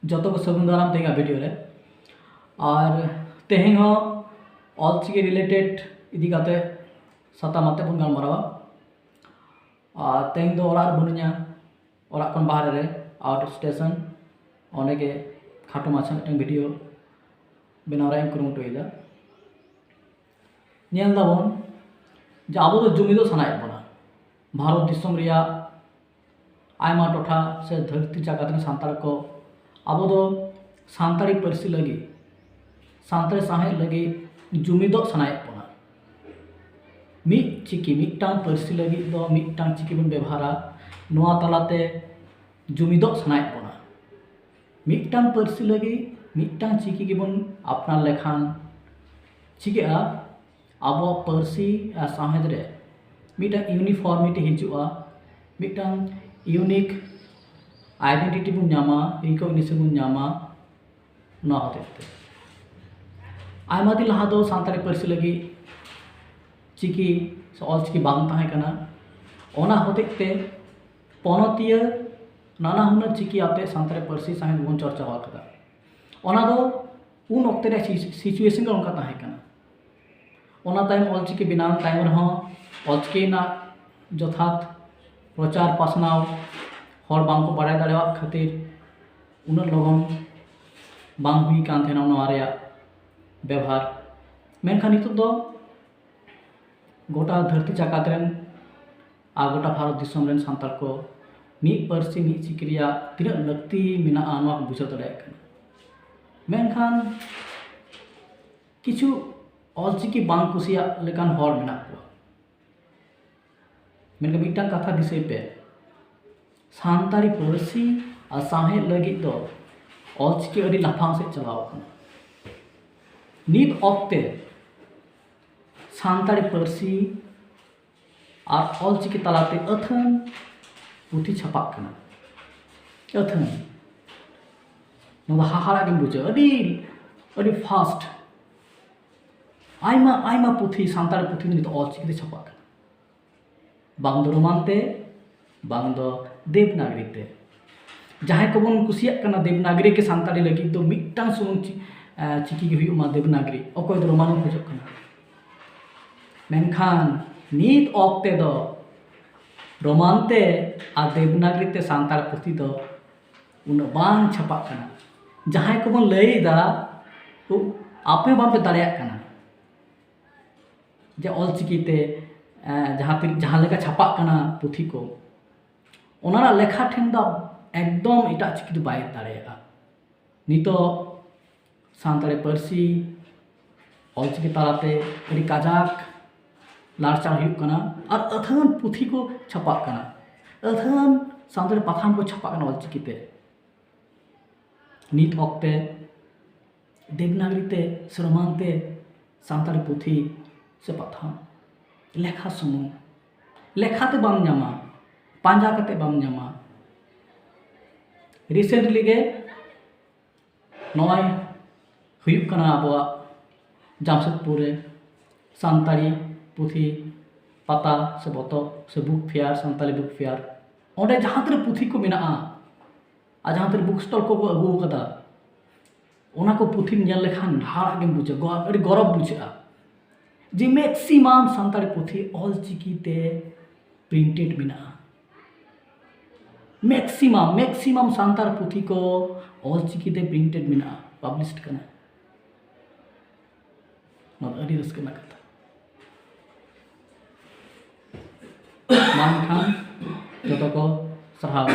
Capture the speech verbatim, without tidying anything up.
ᱡᱚᱛᱚ ᱠᱚ ᱥᱟᱹᱜᱩᱱ ᱫᱟᱨᱟᱢ ᱛᱮᱦᱮᱧᱟᱜ ᱵᱷᱤᱰᱤᱭᱳ ᱨᱮ᱾ ᱟᱨ ᱛᱮᱦᱮᱧ ᱦᱚᱸ ᱚᱞᱪᱤᱠᱤ ᱨᱤᱞᱮᱴᱮᱰ ᱤᱫᱤ ᱠᱟᱛᱮ ᱥᱟᱛᱟᱢ ᱟᱛᱮ ᱵᱚᱱ ᱜᱟᱞᱢᱟᱨᱟᱣᱟ᱾ ᱟᱨ ᱛᱮᱦᱮᱧ ᱫᱚ ᱚᱲᱟᱜ ᱨᱮ ᱵᱟᱹᱱᱩᱧᱟ, ᱚᱲᱟᱜ ᱠᱷᱚᱱ ᱵᱟᱦᱨᱮ ᱨᱮ, ᱟᱣᱩᱴ ᱥᱴᱮᱥᱚᱱ᱾ ᱚᱸᱰᱮ ᱜᱮ ᱠᱷᱟᱴᱚ ᱢᱟᱪᱷᱟ ᱢᱤᱫᱴᱟᱝ ᱵᱷᱤᱰᱤᱭᱳ ᱵᱮᱱᱟᱣ ᱨᱮᱭᱟᱜ ᱤᱧ ᱠᱩᱨᱩᱢᱩᱴᱩᱭᱮᱫᱟ᱾ ᱧᱮᱞ ᱫᱟᱵᱚᱱ ᱡᱮ ᱟᱵᱚ ᱫᱚ ᱡᱩᱢᱤᱫᱚᱜ ᱥᱟᱱᱟᱭᱮᱫ ᱵᱚᱱᱟ᱾ ᱵᱷᱟᱨᱚᱛ ᱫᱤᱥᱚᱢ ᱨᱮᱭᱟᱜ ᱟᱭᱢᱟ ᱴᱚᱴᱷᱟ ᱥᱮ ᱫᱷᱟᱹᱨᱛᱤ ᱡᱟᱠᱟᱛ ᱨᱮᱱ ᱥᱟᱱᱛᱟᱲ ᱠᱚ, ᱟᱵᱚ ᱫᱚ ᱥᱟᱱᱛᱟᱲᱤ ᱯᱟᱹᱨᱥᱤ ᱞᱟᱹᱜᱤᱫ, ᱥᱟᱱᱛᱟᱲᱤ ᱥᱟᱶᱦᱮᱫ ᱞᱟᱹᱜᱤᱫ ᱡᱩᱢᱤᱫᱚᱜ ᱥᱟᱱᱟᱭᱮᱫ ᱵᱚᱱᱟ᱾ ᱢᱤᱫ ᱪᱤᱠᱤ, ᱢᱤᱫᱴᱟᱝ ᱯᱟᱹᱨᱥᱤ ᱞᱟᱹᱜᱤᱫ ᱫᱚ ᱢᱤᱫᱴᱟᱝ ᱪᱤᱠᱤ ᱵᱚᱱ ᱵᱮᱵᱚᱦᱟᱨᱟ, ᱱᱚᱣᱟ ᱛᱟᱞᱟᱛᱮ ᱡᱩᱢᱤᱫᱚᱜ ᱥᱟᱱᱟᱭᱮᱫ ᱵᱚᱱᱟ᱾ ᱢᱤᱫᱴᱟᱝ ᱯᱟᱹᱨᱥᱤ ᱞᱟᱹᱜᱤᱫ ᱢᱤᱫᱴᱟᱝ ᱪᱤᱠᱤ ᱜᱮᱵᱚᱱ ᱟᱯᱱᱟᱨ ᱞᱮᱠᱷᱟᱱ ᱪᱤᱠᱟᱹᱜᱼᱟ, ᱟᱵᱚᱣᱟᱜ ᱯᱟᱹᱨᱥᱤ ᱟᱨ ᱥᱟᱶᱦᱮᱫ ᱨᱮ ᱢᱤᱫᱴᱟᱝ ᱤᱭᱩᱱᱤᱯᱷᱚᱨᱢᱤᱴᱤ ᱦᱤᱡᱩᱜᱼᱟ, ᱢᱤᱫᱴᱟᱝ ᱤᱭᱩᱱᱤᱠ ᱟᱭᱰᱮᱱᱴᱤᱴᱤ ᱵᱚᱱ ᱧᱟᱢᱟ, ᱨᱤᱠᱚᱜᱱᱤᱥᱚᱱ ᱵᱚᱱ ᱧᱟᱢᱟ᱾ ᱱᱚᱣᱟ ᱦᱚᱛᱮᱡ ᱛᱮ ᱟᱭᱢᱟ ᱫᱤᱱ ᱞᱟᱦᱟ ᱫᱚ ᱥᱟᱱᱛᱟᱲᱤ ᱯᱟᱹᱨᱥᱤ ᱞᱟᱹᱜᱤᱫ ᱪᱤᱠᱤ ᱥᱮ ᱚᱞᱪᱤᱠᱤ ᱵᱟᱝ ᱛᱟᱦᱮᱸ ᱠᱟᱱᱟ᱾ ᱚᱱᱟ ᱦᱚᱛᱮᱡ ᱛᱮ ᱯᱚᱱᱚᱛᱤᱭᱟᱹ ᱱᱟᱱᱟ ᱦᱩᱱᱟᱹᱨ ᱪᱤᱠᱤ ᱟᱛᱮ ᱥᱟᱱᱛᱟᱲᱤ ᱯᱟᱹᱨᱥᱤ ᱥᱟᱶᱦᱮᱫ ᱵᱚᱱ ᱪᱚᱨᱪᱟ ᱟᱠᱟᱫᱟ᱾ ᱚᱱᱟ ᱫᱚ ᱩᱱ ᱚᱠᱛᱮ ᱨᱮᱭᱟᱜ ᱥᱤ-, ᱥᱤᱪᱩᱭᱮᱥᱚᱱ ᱜᱮ ᱚᱱᱠᱟ ᱛᱟᱦᱮᱸ ᱠᱟᱱᱟ᱾ ᱚᱱᱟ ᱛᱟᱭᱚᱢ ᱚᱞᱪᱤᱠᱤ ᱵᱮᱱᱟᱣ ᱛᱟᱭᱚᱢ ᱨᱮᱦᱚᱸ ᱚᱞᱪᱤᱠᱤ ᱨᱮᱱᱟᱜ ᱡᱚᱛᱷᱟᱛ ᱯᱨᱚᱪᱟᱨ ᱯᱟᱥᱱᱟᱣ ᱦᱚᱲ ᱵᱟᱝ ᱠᱚ ᱵᱟᱲᱟᱭ ᱫᱟᱲᱮᱭᱟᱜ ᱠᱷᱟᱹᱛᱤᱨ ᱩᱱᱟᱹᱜ ᱞᱚᱜᱚᱱ ᱵᱟᱝ ᱦᱩᱭ ᱠᱟᱱ ᱛᱟᱦᱮᱱᱟ ᱱᱚᱣᱟ ᱨᱮᱭᱟᱜ ᱵᱮᱵᱷᱟᱨ᱾ ᱢᱮᱱᱠᱷᱟᱱ ᱱᱤᱛᱚᱜ ᱫᱚ ᱜᱚᱴᱟ ᱫᱷᱟᱹᱨᱛᱤ ᱡᱟᱠᱟᱛ ᱨᱮᱱ ᱟᱨ ᱜᱚᱴᱟ ᱵᱷᱟᱨᱚᱛ ᱫᱤᱥᱚᱢ ᱨᱮᱱ ᱥᱟᱱᱛᱟᱲ ᱠᱚ ᱢᱤᱫ ᱯᱟᱹᱨᱥᱤ ᱢᱤᱫ ᱪᱤᱠᱤ ᱨᱮᱭᱟᱜ ᱛᱤᱱᱟᱹᱜ ᱞᱟᱹᱠᱛᱤ ᱢᱮᱱᱟᱜᱼᱟ, ᱱᱚᱣᱟ ᱠᱚ ᱵᱩᱡᱷᱟᱹᱣ ᱫᱟᱲᱮᱭᱟᱜ ᱠᱟᱱᱟ᱾ ᱢᱮᱱᱠᱷᱟᱱ ᱠᱤᱪᱷᱩ ᱚᱞᱪᱤᱠᱤ ᱵᱟᱝ ᱠᱩᱥᱤᱭᱟᱜ ᱞᱮᱠᱟᱱ ᱦᱚᱲ ᱢᱮᱱᱟᱜ ᱠᱚᱣᱟ᱾ ᱢᱮᱱᱠᱷᱟᱱ ᱢᱤᱫᱴᱟᱝ ᱠᱟᱛᱷᱟ ᱫᱤᱥᱟᱹᱭ ᱯᱮ, ᱥᱟᱱᱛᱟᱲᱤ ᱯᱟᱹᱨᱥᱤ ᱟᱨ ᱥᱟᱶᱦᱮᱫ ᱞᱟᱹᱜᱤᱫ ᱫᱚ ᱚᱞᱪᱤᱠᱤ ᱟᱹᱰᱤ ᱞᱟᱯᱷᱟᱝ ᱥᱮᱫ ᱪᱟᱞᱟᱣ ᱟᱠᱟᱱᱟ᱾ ᱱᱤᱛ ᱚᱠᱛᱮ ᱥᱟᱱᱛᱟᱲᱤ ᱯᱟᱹᱨᱥᱤ ᱟᱨ ᱚᱞᱪᱤᱠᱤ ᱛᱟᱞᱟᱛᱮ ᱟᱹᱛᱷᱟᱹᱱ ᱯᱩᱛᱷᱤ ᱪᱷᱟᱯᱟᱜ ᱠᱟᱱᱟ᱾ ᱟᱹᱛᱷᱟᱹᱱ᱾ ᱱᱚᱣᱟ ᱫᱚ ᱦᱟᱦᱟᱲᱟᱜ ᱜᱮᱢ ᱵᱩᱡᱷᱟᱹᱣᱟ᱾ ᱟᱹᱰᱤ, ᱟᱹᱰᱤ ᱯᱷᱟᱥᱴ᱾ ᱟᱭᱢᱟ, ᱟᱭᱢᱟ ᱯᱩᱛᱷᱤ, ᱥᱟᱱᱛᱟᱲᱤ ᱯᱩᱛᱷᱤ ᱱᱤᱛᱚᱜ ᱚᱞᱪᱤᱠᱤ ᱛᱮ ᱪᱷᱟᱯᱟᱜ ᱠᱟᱱᱟ᱾ ᱵᱟᱝ ᱫᱚ ᱨᱳᱢᱟᱱ ᱛᱮ, ᱵᱟᱝ ᱫᱚ ᱫᱮᱵᱽᱱᱟᱜᱽᱨᱤ ᱛᱮ᱾ ᱡᱟᱦᱟᱸᱭ ᱠᱚᱵᱚᱱ ᱠᱩᱥᱤᱭᱟᱜ ᱠᱟᱱᱟ ᱫᱮᱵᱽᱱᱟᱜᱽᱨᱤ ᱜᱮ ᱥᱟᱱᱛᱟᱲᱤ ᱞᱟᱹᱜᱤᱫ ᱫᱚ ᱢᱤᱫᱴᱟᱝ ᱥᱩᱢᱩᱝ ᱪᱤ- ᱮ, ᱪᱤᱠᱤ ᱜᱮ ᱦᱩᱭᱩᱜ ᱢᱟ ᱫᱮᱵᱽᱱᱟᱜᱽᱨᱤ, ᱚᱠᱚᱭ ᱫᱚ ᱨᱳᱢᱟᱱ ᱮᱢ ᱠᱷᱚᱡᱚᱜ ᱠᱟᱱᱟ᱾ ᱢᱮᱱᱠᱷᱟᱱ ᱱᱤᱛ ᱚᱠᱛᱮ ᱫᱚ ᱨᱳᱢᱟᱱ ᱛᱮ ᱟᱨ ᱫᱮᱵᱽᱱᱟᱜᱽᱨᱤ ᱛᱮ ᱥᱟᱱᱛᱟᱲ ᱯᱩᱛᱷᱤ ᱫᱚ ᱩᱱᱟᱹᱜ ᱵᱟᱝ ᱪᱷᱟᱯᱟᱜ ᱠᱟᱱᱟ᱾ ᱡᱟᱦᱟᱸᱭ ᱠᱚᱵᱚᱱ ᱞᱟᱹᱭ ᱮᱫᱟ, ᱩ-, ᱟᱯᱮ ᱵᱟᱯᱮ ᱫᱟᱲᱮᱭᱟᱜ ᱠᱟᱱᱟ ᱡᱮ ᱚᱞᱪᱤᱠᱤ ᱛᱮ, ᱮ, ᱡᱟᱦᱟᱸ ᱛᱤᱱ-, ᱡᱟᱦᱟᱸ ᱞᱮᱠᱟ ᱪᱷᱟᱯᱟᱜ ᱠᱟᱱᱟ ᱯᱩᱛᱷᱤ ᱠᱚ, ᱚᱱᱟ ᱨᱮᱱᱟᱜ ᱞᱮᱠᱷᱟ ᱴᱷᱮᱱ ᱫᱚ ᱮᱠᱫᱚᱢ ᱮᱴᱟᱜ ᱪᱤᱠᱤ ᱫᱚ ᱵᱟᱭ ᱫᱟᱲᱮᱭᱟᱜᱼᱟ᱾ ᱱᱤᱛᱚᱜ ᱥᱟᱱᱛᱟᱲᱤ ᱯᱟᱹᱨᱥᱤ ᱚᱞᱪᱤᱠᱤ ᱛᱟᱞᱟᱛᱮ ᱟᱹᱰᱤ ᱠᱟᱡᱟᱠ ᱞᱟᱲᱪᱟᱲ ᱦᱩᱭᱩᱜ ᱠᱟᱱᱟ ᱟᱨ ᱟᱹᱛᱷᱟᱹᱱ ᱯᱩᱛᱷᱤ ᱠᱚ ᱪᱷᱟᱯᱟᱜ ᱠᱟᱱᱟ, ᱟᱹᱛᱷᱟᱹᱱ ᱥᱟᱱᱛᱟᱲᱤ ᱯᱟᱛᱷᱟᱢ ᱠᱚ ᱪᱷᱟᱯᱟᱜ ᱠᱟᱱᱟ ᱚᱞᱪᱤᱠᱤ ᱛᱮ᱾ ᱱᱤᱛ ᱚᱠᱛᱮ ᱫᱮᱵᱽᱱᱟᱜᱽᱨᱤ ᱛᱮ ᱥᱮ ᱨᱳᱢᱟᱱ ᱛᱮ ᱥᱟᱱᱛᱟᱲᱤ ᱯᱩᱛᱷᱤ ᱥᱮ ᱯᱟᱛᱷᱟᱢ ᱞᱮᱠᱷᱟ ᱥᱩᱢᱩᱝ, ᱞᱮᱠᱷᱟᱛᱮ ᱵᱟᱢ ᱧᱟᱢᱟ, ᱯᱟᱸᱡᱟ ᱠᱟᱛᱮ ᱵᱟᱢ ᱧᱟᱢᱟ᱾ ᱨᱤᱥᱮᱱᱴᱞᱤ ᱜᱮ ᱱᱚᱜᱼᱚᱭ ᱦᱩᱭᱩᱜ ᱠᱟᱱᱟ ᱟᱵᱚᱣᱟᱜ ᱡᱟᱢᱥᱮᱫᱽᱯᱩᱨ ᱨᱮ ᱥᱟᱱᱛᱟᱲᱤ ᱯᱩᱛᱷᱤ ᱯᱟᱛᱟ ᱥᱮ ᱵᱚᱛᱚ ᱥᱮ book fair, Santali book fair. ᱚᱸᱰᱮ ᱡᱟᱦᱟᱸ ᱛᱤᱱᱟᱹᱜ ᱯᱩᱛᱷᱤ ᱠᱚ ᱢᱮᱱᱟᱜᱼᱟ ᱟᱨ ᱡᱟᱦᱟᱸ ᱛᱤᱱᱟᱹᱜ ᱵᱩᱠ ᱥᱴᱚᱞ ᱠᱚᱠᱚ ᱟᱹᱜᱩ ᱟᱠᱟᱫᱟ, ᱚᱱᱟ ᱠᱚ ᱯᱩᱛᱷᱤᱢ ᱧᱮᱞ ᱞᱮᱠᱷᱟᱱ ᱦᱟᱦᱟᱲᱟᱜ ᱜᱮᱢ ᱵᱩᱡᱟ, ᱜᱚ- ᱟᱹᱰᱤ ᱜᱚᱨᱚᱵᱽ ᱵᱩᱡᱷᱟᱹᱜᱼᱟ ᱡᱮ ᱢᱮᱠᱥᱤᱢᱟᱢ ᱥᱟᱱᱛᱟᱲᱤ ᱯᱩᱛᱷᱤ ᱚᱞ ᱪᱤᱠᱤ ᱛᱮ ᱯᱨᱤᱱᱴᱮᱰ ᱢᱮᱱᱟᱜᱼᱟ᱾ ᱢᱮᱠᱥᱤᱢᱟᱢ, ᱢᱮᱠᱥᱤᱢᱟᱢ ᱥᱟᱱᱛᱟᱲ ᱯᱩᱛᱷᱤ ᱠᱚ ᱚᱞ ᱪᱤᱠᱤ ᱛᱮ ᱯᱨᱤᱱᱴᱮᱰ ᱢᱮᱱᱟᱜᱼᱟ, ᱯᱟᱵᱽᱞᱤᱥᱰ ᱠᱟᱱᱟ᱾ ᱱᱚᱣᱟ ᱫᱚ ᱟᱹᱰᱤ ᱨᱟᱹᱥᱠᱟᱹ ᱨᱮᱱᱟᱜ ᱠᱟᱛᱷᱟ᱾ ᱢᱟ ᱮᱱᱠᱷᱟᱱ ᱡᱚᱛᱚ ᱠᱚ ᱥᱟᱨᱦᱟᱣ᱾